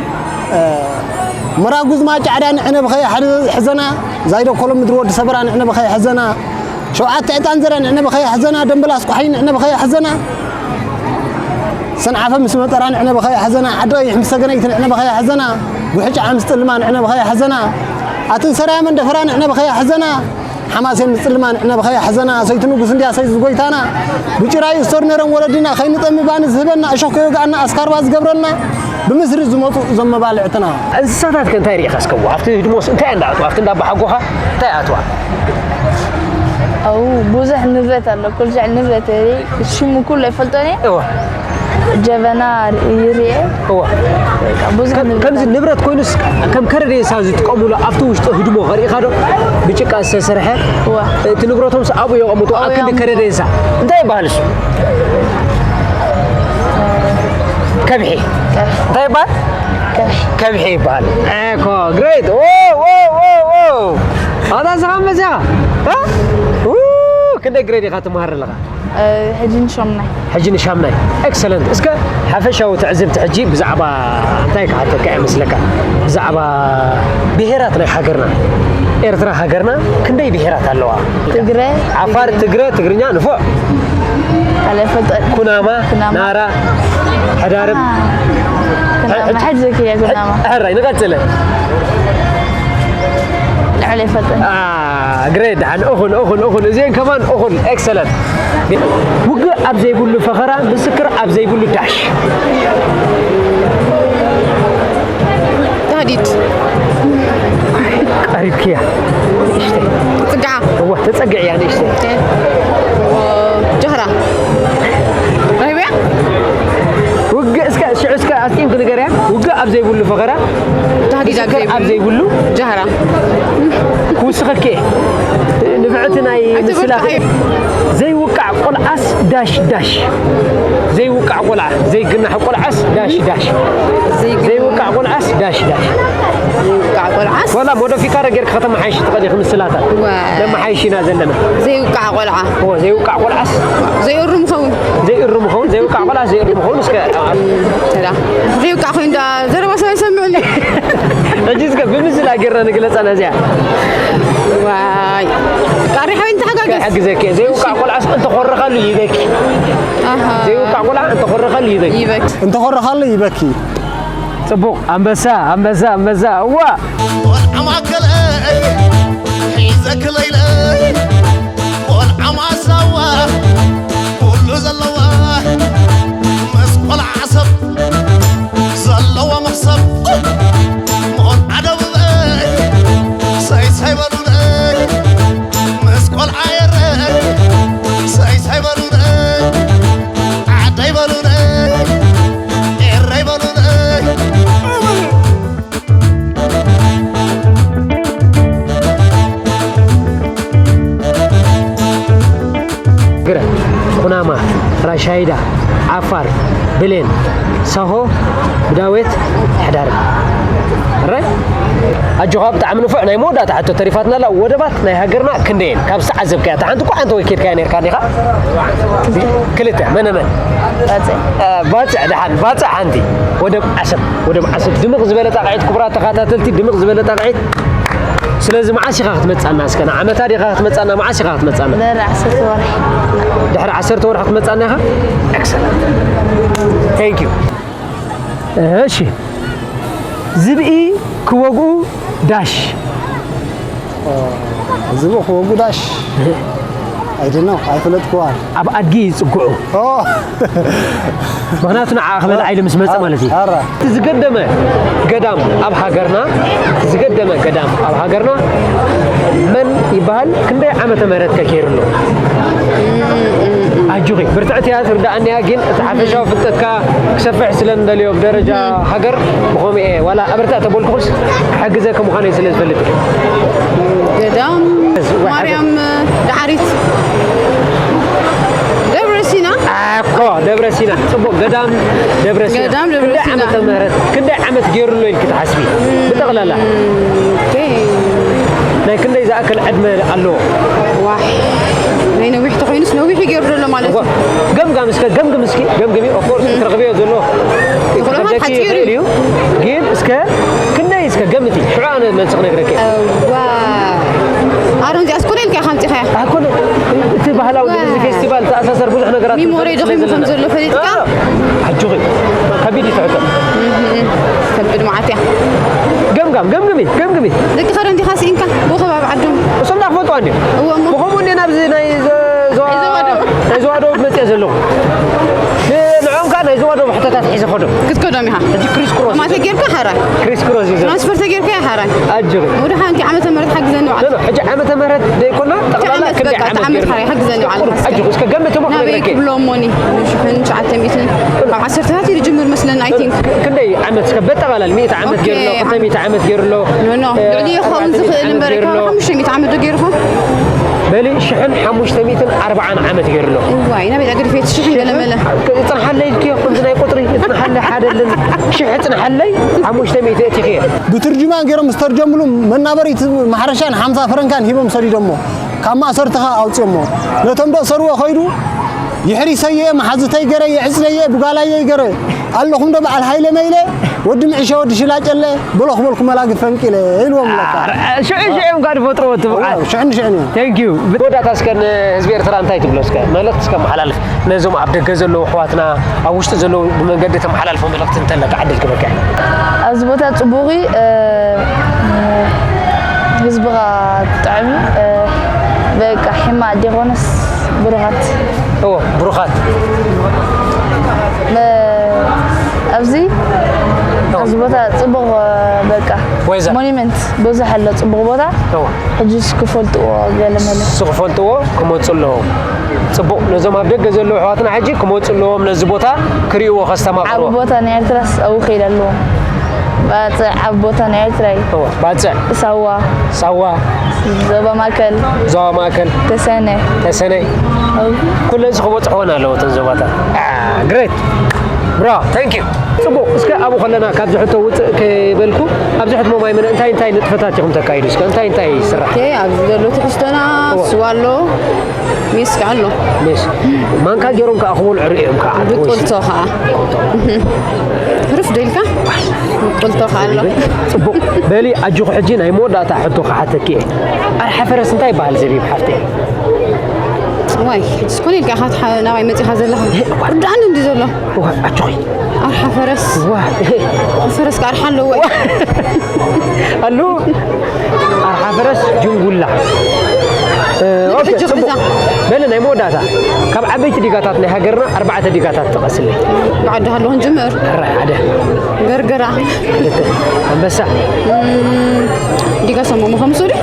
ምራጉዝማ ጫዕዳ ንዕነ ብኸይ ሕዘና ዛይዶ ኮሎም ምድሪ ወዲ ሰበራ ንዕነ ብኸይ ሕዘና ሸውዓተ ዕጣን ዘረ ንዕነ ብኸይ ሕዘና ደምበላስ ቋሒ ንዕነ ብኸይ ሕዘና ሰንዓፈ ምስ መጠራ ንዕነ ብኸይ ሕዘና ዓዲ ቀይሕ ምስ ሰገነይቲ ንዕነ ብኸይ ሕዘና ጉሕጫ ምስ ጥልማ ንዕነ ብኸይ ሕዘና ኣትን ሰራያ መንደፈራ ንዕነ ብኸይ ሕዘና ሓማሴን ምስ ጥልማ ንዕነ ብኸይ ሕዘና ሰይቲ ንጉስ እንድያ ሰይቲ ዝጎይታና ብጭራይ ስቶር ነረን ወለድና ከይንጠሚ ባኒ ዝህበና እሾኽ ከይወግኣና ኣስካርባ ዝገብረና ብምስሪ ዝመፁ እዞም መባልዕትና። እንስሳታት ከ እንታይ ርኢኻ እስከ ኣብቲ ህድሞስ እንታይ እንዳኣትዋ ኣብቲ እንዳባሓጎኻ እንታይ ኣትዋ? ኣው ብዙሕ ንብረት ኣሎ ኩልሻዕ ንብረት ሽሙ ኩሉ ኣይፈልጦን እየ። እወ ጀበና ይርኤ እወ ብዙሕ ንብረት ከምዚ ኣሎ። ንብረት ኮይኑስ ከም ከረዴሳ ዝጥቀሙሉ ኣብቲ ውሽጢ ህድሞ ኸሪእኻ ዶ? ብጭቃ ዝተሰርሐ እወ እቲ ንብረቶምስ ኣብኡ የቐምጡ ኣብ ክንዲ የቐምጡ። ከረዴሳ እንታይ ይበሃል እሱ? ከብሒ እንታይ ይበሃል? ከብሒ ይበሃል። እኮ ግሬት ኣታ ዝኻ መዚኻ ክንደይ ግሬድ ኢኻ ትመሃር ኣለኻ? ሕጂ ንሸምናይ ሕጂ ንሻምናይ። ኤክሰለንት። እስከ ሓፈሻዊ ትዕዝብቲ ሕጂ ብዛዕባ እንታይ ክሓተካ እየ መስለካ? ብዛዕባ ብሄራት ናይ ሃገርና ኤርትራ ሃገርና ክንደይ ብሄራት ኣለዋ? ትግረ ዓፋር፣ ትግረ፣ ትግርኛ፣ ንፉዕ፣ ካልእ ፈልጠ ኩናማ፣ ኩናማ። ናራ፣ ሕዳርብ፣ ኩናማ ሕጂ ዘኪረ ኩናማ ሕራይ ንቐጽለ ልዕለ ይፈልጠ ግሬድ ደሓን እኹል እኹል እኹል እዚአን ከማን እኹል ኤክሰለንት። ውግእ ኣብ ዘይብሉ ፈኸራ ምስክር ኣብ ዘይብሉ ዳሽ። ታህዲድ ቀሪብክያ ንእሽተይ ጽግዓ እወ ተጸግዕያ ንእሽተይ ጀህራ ረህብያ ውግእ እስከ ሽዑ እስከ ኣስጢምክ ንገርያ ውግእ ኣብ ዘይብሉ ፈኸራ ታህዲድ ኣብ ምስክር ኣብ ዘይብሉ ዘይብሉ ጀህራ ክውስኸኪ እየ ንፍዕቲ ናይ ምስላፍ ኣይትበቃ። ዘይውቃዕ ቆልዓስ ዳሽ ዳሽ ዘይውቃዕ ቆልዓ ዘይግናሕ ቆልዓስ ዳሽ ዳሽ ዘይውቃዕ ቆልዓስ ዳሽ ዳሽ ዘይውቃዕ ቆልዓስ ወላ ሞዶፊካረ ጌርካ ከተመሓይሽ ትኽእል ኢኺ ምስላታት ዋ። ነመሓይሽ ኢና ዘለና ዘይውቃዕ ቆልዓ እዎ ዘይውቃዕ ቆልዓስ ዘይእሩ ምኸውን ዘይእሩ ምኸውን ዘይውቃዕ ቆልዓስ ዘይእሩ ምኸውን እስከ ተዳ ዘይውቃዕ ኮይኑ ዳ ዘረባ ሰብ ኣይሰምዕን ሕጂ እስከ ብምስላ ጌርና ንግለፃ ነዚኣ ዋይ ቃሪ ሓወይ እንተሓጋገዝ ክሕግዘኪ እየ። ዘይውቃዕ ቆልዓስ እንተኾረኻሉ ይበኪ ኣሃ ዘይውቃዕ ቆልዓ እንተኾረኻሉ ይበኪ ይበክ እንተኾረኻሉ ይበኪ ፅቡቕ ኣንበሳ ኣንበሳ ኣንበሳ እዋ ቆልዓ ማእከለይ ሒዘኪ ለይለይ ቆልዓ ማሳዋ ኩሉ ዘለዋ ምስ ቆልዓ ሰብ ዘለዎ መኽሰብ ቆልዓ ደቡበይ ሰይሰይ በሉለይ ምስ ቆልዓ ኤረይ ሰይሰይ በሉለይ ዓደይ በሉለይ ኤረይ በሉለይ ግረ ኩናማ ራሻይዳ ዓፋር፣ ብሌን፣ ሳሆ፣ ብዳዌት፣ ሕዳር። ራይ ኣጆኻ ብጣዕሚ ንፉዕ። ናይ መወዳእታ ሕቶ ተሪፋትና ኣላ። ወደባት ናይ ሃገርና ክንደየን? ካብ ዝተዓዘብካያ፣ እታ ሓንቲ እኮ ሓንቲ ወይ ኬድካያ ነርካ ዲኻ? ክልተ። መነ መን? ባጽዕ። እ፣ ባጽዕ ደሓን፣ ባጽዕ ሓንቲ። ወደብ ዓሰብ፣ ወደብ ዓሰብ ድምቕ ዝበለ ጣቕዒት፣ ክቡራት ተኸታተልቲ፣ ድምቕ ዝበለ ጣቕዒት። ስለዚ መዓስ ኢኻ ክትመጽኣና? እስከ ንዓመታ ዲኻ ክትመጽኣና? መዓስ ኢኻ ክትመጽኣና? ድሕሪ ዓሰርተ ወርሒ። ድሕሪ ዓሰርተ ወርሒ ክትመጽኣና ኢኻ? ኤክሰለንት። Thank you። እሺ። ዝብኢ ክወግኡ ዳሽ። ዝብኢ ክወግኡ ዳሽ። I don't know፣ ኣይፈለጥኩዋን። ኣብ ኣድጊ ይጽግዑ። ኦ። ምኽንያቱ ንዓ ክበልዓ ኢሉ ምስ መጸ ማለት እዩ። ኣራ። እቲ ዝገደመ ገዳም ኣብ ሃገርና፣ እቲ ዝገደመ ገዳም ኣብ ሃገርና መን ይበሃል? ክንደይ ዓመተ ምህረት ከ ገይሩ ኣሎ? ኣጆኺ፣ ብርትዕቲ እያ፣ ትርድኣኒ እያ፣ ግን እቲ ሓፈሻዊ ፍልጠትካ ክሰፍሕ ስለ እንደልዮ ብደረጃ ሃገር ብኸምኡ እየ፣ ዋላ ኣበርትዕ ተበልኩኹስ ክሕግዘኪ ምዃነይ ስለ ዝፈልጥ እየ። ገዳም እዚ ወይ ማርያም ዳዕሪት ደብረ ሲና። ኣኮ ደብረ ሲና፣ ጽቡቕ። ገዳም ደብረ ሲና። ገዳም ደብረ ክንደይ ሲና። ዓመተ ምህረት፣ ክንደይ ዓመት ገይሩሎ ኢልኪ ትሓስቢ? ብጠቕላላ። ኦኬ። ናይ ክንደይ ዝኣክል ዕድመ ኣለዎ? ዋሕ። ናይ ነዊሕ ተኾይኑስ ነዊሕ እዩ ገይሩ ዘሎ ማለት እዩ። ገምጋም እስከ፣ ገምግም እስኪ፣ ገምግሚ። ኦፍ ኮርስ፣ ክትረኽብዮ ዘሎ ንኹሉ ክብደኪ ሓፂር ይኽእል እዩ። እዩ። ግን እስከ ክንደይ እስከ ገምቲ። ሽዑ ኣነ መልሲ ክነግረኪ። እዋ። ኣሮን እዚኣስ ኩሉ ኢልካ ኢኻ ኣምፂኻያ። ኣይኮነ፣ እቲ ባህላዊ ዋ። እዚ ፌስቲቫል ተኣሳሰር ብዙሕ ነገራት ሚሞሪ ተፈጥሩ ደኺሙ ስለ ከም ዘሎ። ዘሎ ፈሊጥካ? አ፣ ኣጆኺ፣ ከቢድ እዩ ትሕቶ። እህ፣ ከቢድ መዓት እያ። ገምጋም፣ ገምግሚ፣ ገምግሚ። ደቂ ኸረን ዲኻ ስኢንካ? ብኸባቢ ዓዶም። እሶም ዳ ክፈልጡ ኣንድዮም። እዎ እሞ። ብኸምኡ እንደ ናብዚ ናይ ዘ-፣ ዘዋ-፣ ናይ ዘዋ ደቡብ። ናይ ዘዋ ደቡብ መፅየ ዘለኹ። ን-፣ ንዖም ከኣ ናይ ዘዋ ደቡብ ሕቶታት ሒዘ ኸዶ። ክትከዶም ኢኻ። ሕጂ ክሪስ ክሮስ ማተ እዩ ዘሎ። ጌርካ ሓራይ። ክሪስ ክሮስ እዩ ዘሎ። ትራንስፈር ተጌርካ ሓራይ። ኣጆኺ። ወደ ሓንቲ ዓመተ ምህረት ሓግዘኒ ባዕሉ። ኖ፣ ኖ፣ ሕጂ ዓመተ ምህረት ዘይኮና፣ ጠቕላላ ዓመት ክንደይ በቃ፣ ዓመት ዓመት ገይሩ? ሓራይ ሓግዘኒ ባዕሉ። ኣጆኺ፣ እስከ ገምቲ እሞ ነይ ክነግረኪ። ክብሎ እሞኒ። ሽሕን ትሽዓተ ሚእትን ካብ ዓሰርተታት እዩ ዝጅምር መስለኒ፣ I think። ክንደይ ዓመት እስከ በጠቓላሊ ሚእቲ ዓመት ኦኬ። ገይሩ ኣሎ፣ ክልተ ሚእቲ ዓመት ገይሩ ኣሎ። ኖ፣ ኖ፣ እ፣ ልዕሊ ይኸውን ኣርባዕተ ሚእቲ ዝኽእል ዓመት እምበር፣ ገይሩ ኣሎ። ካብ ሓሙሽተ ሚእቲ ዓመት ዶ ገይርኹም? በሊ ሽሕን ሓሙሽተ ሚእትን ኣርብዓን ዓመት ገይሩ ኣሎ። እዋይ፣ ናበይ ዳ ገዲፈ እቲ ሽሕን ገለ መለ? ይጽንሓለይ ኢልክዮ፣ ከምዚ ናይ ቁጽሪ ይጽንሓለይ፣ ሓደ ኣለኒ። ሽሕ ይጽንሓለይ፣ ሓሙሽተ ሚእቲ እቲኽዮ። ብትርጅማን ገይሮም ዝተርጀምሉ መናበሪት ማሕረሻን ሓምሳ ፈረንካን ሂቦም ሰዲዶሞ። ካብ ማእሰርቲ ኸኣ ኣውጽኦሞ። ነቶም ደእሰርዎ ኸይዱ፣ ይሕሪሰየ፣ መሓዙተይ ገረ፣ የዕጽለየ፣ ብጓላየይ ገረ። ኣለኹም ዶ በዓል ሃይለ መይለ፣ ወዲ ምዕሸ፣ ወዲ ሽላጨለ፣ በሎ ክበልኩ መላጊ ፈንቂለ ኢልዎም ኣለካ። ኧረ፣ ሽዑ ሽዑ እዮም ካብ ዝፈጥርዎ እቲ ብቕዓት። ዋው፣ ሽዑ ንሽዑ እዮም። Thank you። መወዳእታ እስከ ንህዝቢ ኤርትራ እንታይ ትብሎ እስከ? መልእኽቲ እስከ መሓላልፍ። ነዞም ኣብ ደገ ዘለዉ ኣሕዋትና፣ ኣብ ውሽጢ ዘለዉ ብመንገዲ ተመሓላልፎ መልእኽቲ እንተለካ ዕድል ክበካ እየ። ኣብዚ ቦታ ጽቡቕ እዩ፣ እ፣ ህዝብኻ ጥዑም እዩ፣ እ፣ በቃ ሕማቕ ዲኾነስ ብሩኻት። እዎ፣ ብሩኻት። መ-፣ ኣብዚ፣ እዎ። ኣብዚ ቦታ ጽቡቕ፣ በቃ ወይዘር። ሞኒመንት ብዙሕ ኣሎ፣ ጽቡቕ ቦታ። እዎ። ሕጂ እስኪ ክፈልጥዎ ገለ መለ። እስኪ ክፈልጥዎ ክመጹ ኣለዎም። ጽቡቕ፣ ነዞም ኣብ ደገ ዘለዉ ኣሕዋትና ሕጂ ክመጹ ኣለዎም፣ ነዚ ቦታ ክርእይዎ፣ ዓቢ ከስተማቕርዎ። ቦታ ናይ ኤርትራስ ኣብኡ ከይደ ኣለዎም። ባጽዕ ዓቢ ቦታ ናይ ኤርትራ እዩ። እዎ፣ ባጽዕ። ሳዋ። ሳዋ። ዞባ ማእከል። ዞባ ማእከል። ተሰነ። ተሰነ። ኣው። ኩለን ክበጽሕወን ኣለዎ እተን ዞባታት። አ፣ ግሬት። ብራቮ፣ ታንክ ዩ። ጽቡቕ፣ እስከ ኣብኡ ከለና ካብዚ ሕቶ ውጽእ ከይበልኩ፣ ኣብዚ ሕትሞ ማይ መነ እንታይ እንታይ ንጥፈታት ኢኹም ተካይዱ? እስከ እንታይ እንታይ ይስራሕ? ኦኬ፣ ኣብዚ ዘሎ ትሕዝቶና እዎ። ስዋ ኣሎ፣ ሜስ ከኣ ኣሎ። ሜስ። ማንካ ገይሮም ከኣ ክበልዑ ርእዮም ከኣ። ብጥልቶ ከኣ። ርፍ ዶ ኢልካ? ጥልቶ ከኣ ኣሎ። ጽቡቕ። በሊ፣ ኣጆኺ፣ ሕጂ ናይ መወዳእታ ሕቶ ክሓተኪ እየ። ኣርሓ ፈረስ እንታይ ይበሃል ዘቢብ ሓፍተይ? ዋይ፣ ሕጂስ ኮነ ኢልካ ኢኻ ትሓ-፣ ናባይ መጺኻ ዘለኻ። ርድኣኒ እንዲ ዘሎ። እዋ፣ ኣጆኺ። ኣርሓ ፈረስ። ዋ። ፈረስ ከ ኣርሓ ኣለዎ። ኣሉ። ኣርሓ ፈረስ ጅንጉላ። እ፣ ኦኬ፣ ሕጂ ጽቡቕ። ክብዛ። በለ፣ ናይ መወዳእታ። ካብ ዓበይቲ ዲጋታት ናይ ሃገርና ኣርባዕተ ዲጋታት ጥቐስለይ። ብዓዲ ሃሎ ክንጅምር። ሕራይ ሓደ። ገርገራ። ክልተ። ኣንበሳ። እም፣ ዲጋ ሰሞ ምኸምሱ ዲ?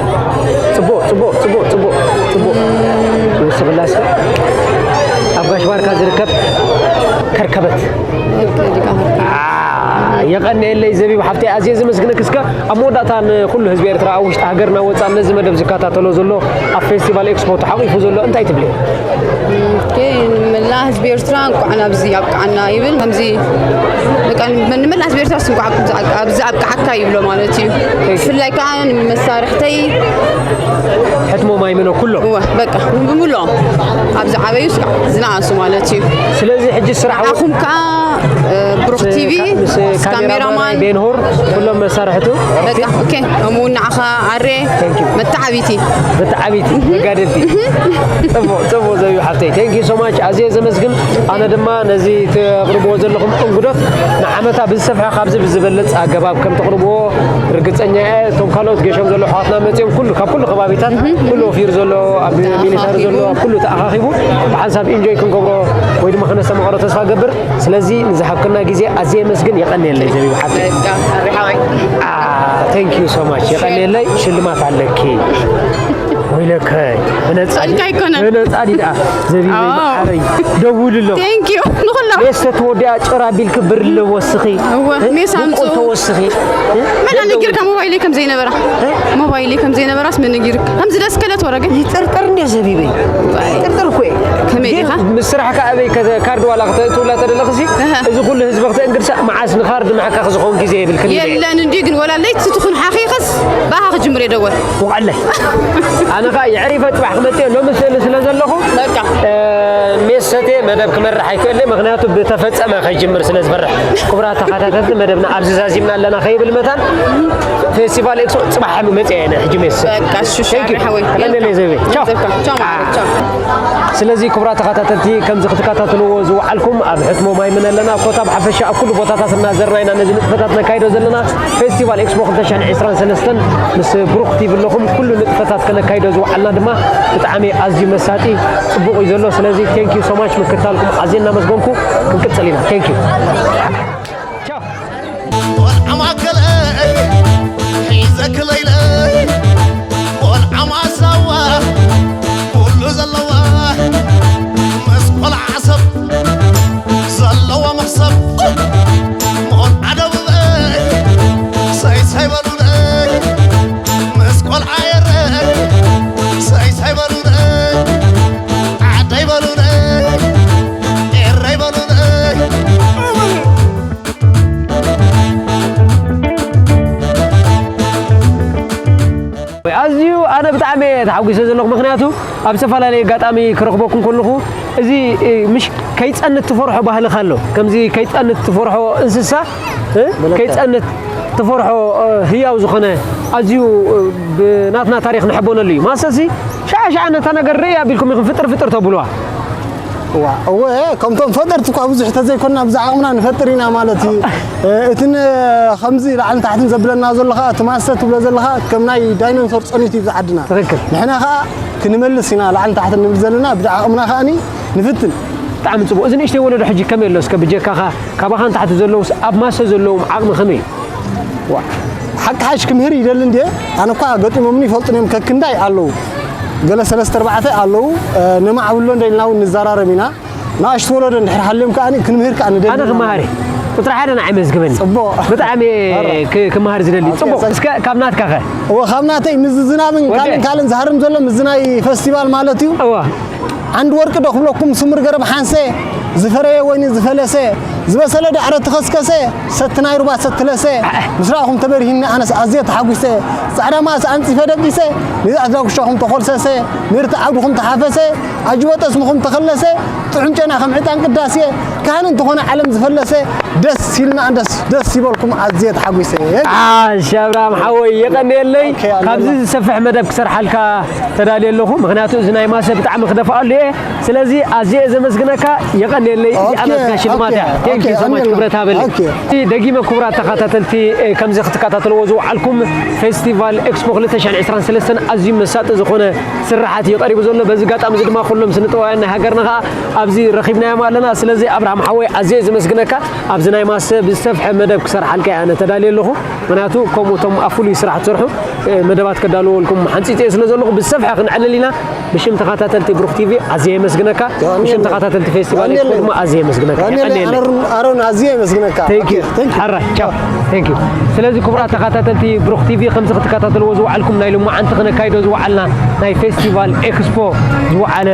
ጽቡቕ፣ ጽቡቕ፣ ጽቡቕ፣ ጽቡቕ፣ ጽቡቕ። ንሱ ክላስ ኣብ ጋሽ ባርካ ዝርከብ ከርከበት። ኦኬ፣ ዲጋ ከርከበት። አ፣ የቐንየለይ ዘቢብ ሓፍተይ፣ ኣዝየ ዘመስግነኪ። እስከ ኣብ መወዳእታ ንኹሉ ህዝቢ ኤርትራ ኣብ ውሽጢ ሃገርና ወጻእ ነዚ መደብ ዝከታተሎ ዘሎ ኣብ ፌስቲቫል ኤክስፖ ተሓቒፉ ዘሎ እንታይ ትብሊ? ኦኬ፣ ንመላእ ህዝቢ ኤርትራ እንኳዕ ናብዚ ኣብቅዓና ይብል። ከምዚ በቃ ንመላእ ህዝቢ ኤርትራ እንኳዕ ኣብዚ ኣብቅዓካ ይብሎ ማለት እዩ። ብፍላይ ከዓ ንመሳርሕተይ ሕትሞ ማይምኖ ኩሎም እወ በቃ ብምልኦም ኣብ ዝዓበዩ እስካዕ ዝነኣሱ ማለት እዩ። ስለዚ ሕጂ ስራሕ ንዓኹም ከዓ ብሩኽ ቲቪ ምስ ካሜራማን ካሜራማን ቤንሁር ኩሎም መሳርሕቱ በቃ ኦኬ። ከምኡ እውን ንዓኻ ኣሬ Thank you። መተዓቢቲ ብጣዕሚቲ መጋደልቲ ጽቡቅ ጽቡቅ ዘዩ ሓፍተይ thank you so much ኣዝየ ዘመስግን። ኣነ ድማ ነዚ ተቕርብዎ ዘለኹም እንግዶት ንዓመታ ብዝሰፍሐ ካብዚ ብዝበልጽ ኣገባብ ከም ተቕርብዎ ርግጸኛ እየ። እቶም ካልኦት ገሾም ዘለዉ ኣሕዋትና መጺኦም ኩሉ ካብ ኩሉ ከባቢታት ኩሉ ኦፊር ዘሎ ኣብ ሚሊተሪ ዘሎ ኣብ ኩሉ ተኣኻኺቡ ብሓንሳብ ኢንጆይ ክንገብሮ ወይ ድማ ክነስተማቕሮ ተስፋ ገብር። ስለዚ ንዝሃብክና ግዜ ኣዝየ የመስግን። የቐንየለይ ዘቢብ ሓፍተይ። በቃ ኣሬ ሓወይ thank you so much የቐንየለይ። ሽልማት ኣለኪ ወይለከ ብነጻ ጸልካ ኣይኮነን። ብነጻ ድኣ ዘቢበይ ኣዎ። መዓረይ ደውልሎ thank you ንኹሎም ሜስ ተወዲኣ ጭራ ቢልክ ብርለ ወስኺ እወ፣ ሜስ ኣምጽኡ። ብቁል ተወስኺ መን ኣነጊርካ ሞባይለይ ከም ዘይነበራ ሞባይለይ ከም ዘይነበራስ መን ነጊርካ ከምዚ ደስ ከለት ወረገ ይጥርጥር እንደ ዘቢበይ ይጥርጥር እኮ እየ። ከመይ ዲኻ ምስ ስራሕካ ኣበይ ከተ- ካርድ ዋላ ክተእትውላ ተደለኽሲ እህ። እዚ ኩሉ ህዝቢ ክተእንግድሳ መዓስ ንካርድ ንዓካ ክዝኸውን ግዜ የብልክን ኢለ እየ። የለን እንዲ ግን ወላ ለይቲ ትኹን ሓኺኸስ ባኻ ክጅምር የደወል ውቃለይ ኣነ ከዓ የዕሪፈ ፅባሕ ክመፅእ ሎሚ ስእሊ ስለ ዘለኹ በቃ እ፣ ሜስ ሰትየ መደብ ክመርሕ ኣይክእልን ምክንያቱ ብተፈፀመ ከይጅምር ስለ ዝፈርሕ። ክቡራት ተኸታተልቲ መደብና ኣብዚ ዛዚምና ኣለና ከይብል መታን ፌስቲቫል ኤክስፖ ፅባሕ መፅእ እየ ሕጂ ሜስ በቃ እሺ እሺ ሓወይ ቀለለይ ዘይበይ ቻው ቻው ማለት ቻው ስለዚ ክቡራት ተኸታተልቲ ከምዚ ክትከታተልዎ ዝወዓልኩም ኣብ ሕትሞ ማይምን ኣለና ኮታ ብሓፈሻ ኣብ ኩሉ ቦታታት እናዘርና ኢና ነዚ ንጥፈታት ነካይዶ ዘለና ፌስቲቫል ኤክስፖ ክልተ ሽሕን ዕስራን ሰለስተን ምስ ብሩክ ቲቪ ኣለኹም ኩሉ ንጥፈታት ከነካይዶ ዝወዓልና ድማ ብጣዕሚ ኣዝዩ መሳጢ ጽቡቕ እዩ ዘሎ ስለዚ thank you so much ምክታልኩም ኣዝየ እናመስገንኩ ክንቅጽል ኢና thank you ቆልዓ ማእከለይ ሒዘ ክለይለይ ቆልዓ ማሳዋ ኩሉ ዘለዋ ምስ ቆልዓ ሰብ ዘለዋ መኽሰብ ቆልዓ ደቡበይ ሰይሰይ በሉለይ ምስ ቆልዓ የረይ ሰይሰይ በሉለይ ዓደይ በሉለይ ኤረይ በሉለይ ኣዝዩ ኣነ ብጣዕሚ እየ ተሓጒሰ ዘለኹ ምክንያቱ ኣብ ዝተፈላለየ ኣጋጣሚ ክረኽበኩም ከለኹ እዚ ምሽ ከይፀንት ትፈርሖ ባህልኻ ኣሎ ከምዚ ከይፀንት ትፈርሖ እንስሳ እ? ከይፀንት ትፈርሖ እ፣ ህያው ዝኾነ ኣዝዩ እ፣ ብናትና ታሪክ ንሕበነሉ እዩ ማሰሲ ሻዓ ሻዓ ነታ ነገር ርእይ ኣቢልኩም ኢኹም ፍጥር ፍጥር ተብልዋ እዋ እወ ከምቶም ፈጠርቲ እኳ ብዙሕ ተዘይኮንና ብዛ ዓቕምና ንፈጥር ኢና ማለት እዩ እቲ ን- ከምዚ ላዕልን ታሕትን ዘብለና ዘሎ ከዓ እቲ ማሰ ትብሎ ዘለካ ከም ናይ ዳይኖሶር ፀኒቱ እዩ ዝዓድና ትኽክል። ንሕና ከዓ ክንመልስ ኢና ላዕልን ታሕትን ንብል ዘለና ብዛ ዓቕምና ከዓኒ ንፍትን ብጣዕሚ ፅቡቅ እዚ ንእሽተይ ወለዶ ሕጂ ከመይ ኣሎ እስከ ብጀካኻ ካባኻ ንታሕቲ ዘለውስ ኣብ ማሰ ዘለዎም ዓቕሚ ከመይ እዩ ሓቂ ሓሽ ክምህር ይደሊ እንድየ ኣነ እኳ ገጢሞምኒ ይፈልጡን እዮም ከክንዳይ ኣለዉ ገለ ሰለስተ ኣርባዕተ ኣለዉ ነማዕብሎ እንደ ኢልና እውን ንዘራረብ ኢና ንኣሽቱ ወለዶ እንድሕር ሃልዮም ከዓ ክንምህር ከዓ ንደሊ ኣነ ክመሃር እየ። ቁፅሪ ሓደ ንዓይ መዝግበኒ ፅቡቕ። ብጣዕሚ እየ ክ- ክመሃር ዝደሊ ኦኬ፣ ፅቡቅ ጸ- እስከ ካብ ናትካ ከ እወ ካብ ናተይ ምስዚ ዝናብን ወደ- ካልእን ካልእን ዝሃርም ዘሎ ምስዚ ናይ ፈስቲቫል ማለት እዩ እዋ ዓንዲ ወርቂ ዶ ክብለኩም ስሙር ገረብ ሓንሰ ዝፈረየ ወይኒ ዝፈለሰ ዝበሰለ ዳዕሮ ተኸስከሰ ሰቲ ናይ ሩባ ሰትለሰ ምስ ረኣኹም ተበርሂኒ ኣነስ ኣዝየ ተሓጒሰ ጻዕዳ ማስ ኣንጺፈ ደቂሰ ንኣድራጉሻኹም ተኾልሰሰ ምህርቲ ዓውድኹም ተሓፈሰ ኣጅቦ ጠስምኹም ተኸለሰ ጥዑም ጨና ከም ዕጣን ቅዳሴ ካህን እንተኾነ ዓለም ዝፈለሰ ደስ ኢልና ደስ ደስ ይበልኩም ኣዝየ ተሓጒሰ ኣሽ ኣብርሃም ሓወይ የቐንየለይ ኦኬ፣ ኣለና። ካብዚ ዝሰፍሕ መደብ ክሰርሓልካ ተዳልየ ኣለኹ ምክንያቱ እዚ ናይ ማሰ ብጣዕሚ ክደፍኣሉ እየ ስለዚ ኣዝየ ዘመስግነካ የቐንየለይ ኦኬ፣ እዚኣ ናትካ ሽልማት እያ ኦኬ፣ thank you ኦኬ፣ so much የቐንየለይ። ክብረት ሃበለይ ኦኬ። ደጊመ ክቡራት ተኸታተልቲ እ፣ ከምዚ ክትከታተልዎ ዝወዓልኩም ፌስቲቫል ኤክስፖ ክልተ ሽሕን ዕስራን ሰለስተን ኣዝዩ መሳጢ ዝኾነ ስራሓት እዩ ቀሪቡ ዘሎ በዚ ኣጋጣሚ እዚ ድማ ኩሎም ስነ ጥበባውያን ናይ ሃገርና ከዓ ኣብዚ ረኺብናዮም ኣለና ስለዚ ኣብርሃም ሓወይ ኣዝየ ዘመስግነካ ኣብዚ ናይ ማሰ ብዝሰፍሐ መደብ ክሰርሓልካ እየ ኣነ ተዳልየ ኣለኹ ምክንያቱ ከምኡ እቶም ኣብ ፍሉይ ስራሕ ትሰርሑ መደባት ከዳልወልኩም ሓንፂፀ ስለ ዘለኹ ብሰፍሐ ክንዕልል ኢና። ብሽም ተኸታተልቲ ብሩኽ ቲቪ ኣዝየ የመስግነካ። ብሽም ተኸታተልቲ ፌስቲቫል ኤክስፖ ድማ ኣዝየ የመስግነካ። ኣሮን ኣዝየ የመስግነካ። ሕራይ ቻው። Thank you። ስለዚ ክቡራት ተኸታተልቲ ብሩኽ ቲቪ ከምዚ ክትከታተልዎ ዝወዓልኩም ናይ ሎማዓንቲ ክነካይዶ ዝወዓልና ናይ ፌስቲቫል ኤክስፖ ዝወዓለ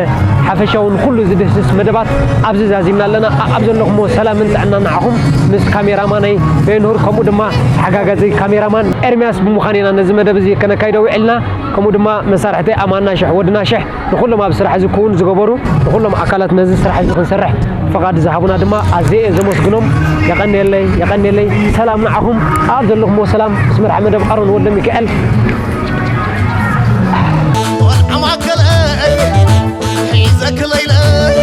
ሓፈሻውን ኩሉ ዝድህስስ መደባት ኣብዚ ዛዚምና ኣለና። ኣብ ዘለኹሞ ሰላምን ጥዕና ንዓኹም ምስ ካሜራማነይ በየንሁር ከምኡ ድማ ሓጋጋዚ ካሜራማን ኤርሚያስ ብምዃን ኢና ነዚ መደብ እዚ ከነካይዶ ውዒልና። ከምኡ ድማ መሳርሕተይ ኣማና ሽሕ ወድና ሽሕ ንኹሎም ኣብ ስራሕ እዚ ክውን ዝገበሩ ንኹሎም ኣካላት ነዚ ስራሕ እዚ ክንሰርሕ ፍቓድ ዝሃቡና ድማ ኣዝየ እየ ዘመስግኖም። የቐንየለይ የቐንየለይ። ሰላም ንዓኹም ኣብ ዘለኹሞ ሰላም። ምስ መርሓ መደብ ኣሮን ወልደ ሚካኤል። ቆልዓ ማእከለይ ሒዘ ክለይለይ